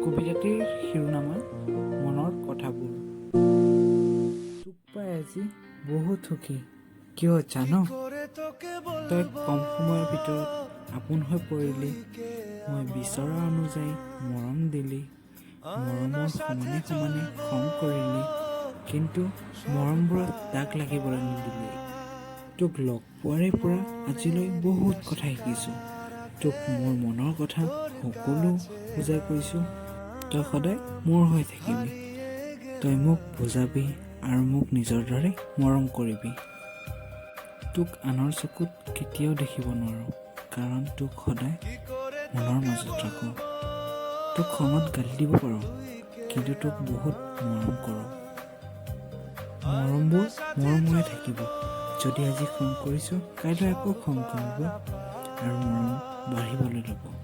কবিতাটিৰ শিৰোনামা মনৰ কথাবোৰ। তোক পাই আজি বহুত সুখী। কিয় জান? তই কম সময়ৰ ভিতৰত আপোন হৈ পৰিলি। মই বিচৰা অনুযায়ী মৰম দিলি, মৰমৰ সমানে সমানে খং কৰিলি, কিন্তু মৰমবোৰত দাগ লাগিবলৈ নিদিলি। তোক লগ পোৱাৰে পৰা আজিলৈ বহুত কথা শিকিছোঁ। তোক মোৰ মনৰ কথা সকলো বুজাই কৈছোঁ। তই সদায় মোৰ হৈ থাকিবি। তই মোক বুজাবি আৰু মোক নিজৰ দৰে মৰম কৰিবি। তোক আনৰ চকুত কেতিয়াও দেখিব নোৱাৰোঁ, কাৰণ তোক সদায় মনৰ মাজত ৰাখোঁ। তোক খঙত গালি দিব পাৰোঁ, কিন্তু তোক বহুত মৰম কৰোঁ। মৰমবোৰ মৰম হৈয়ে থাকিব। যদি আজি খং কৰিছোঁ, কাইলৈ আকৌ খং কমিব আৰু মৰম বাঢ়িবলৈ ল'ব।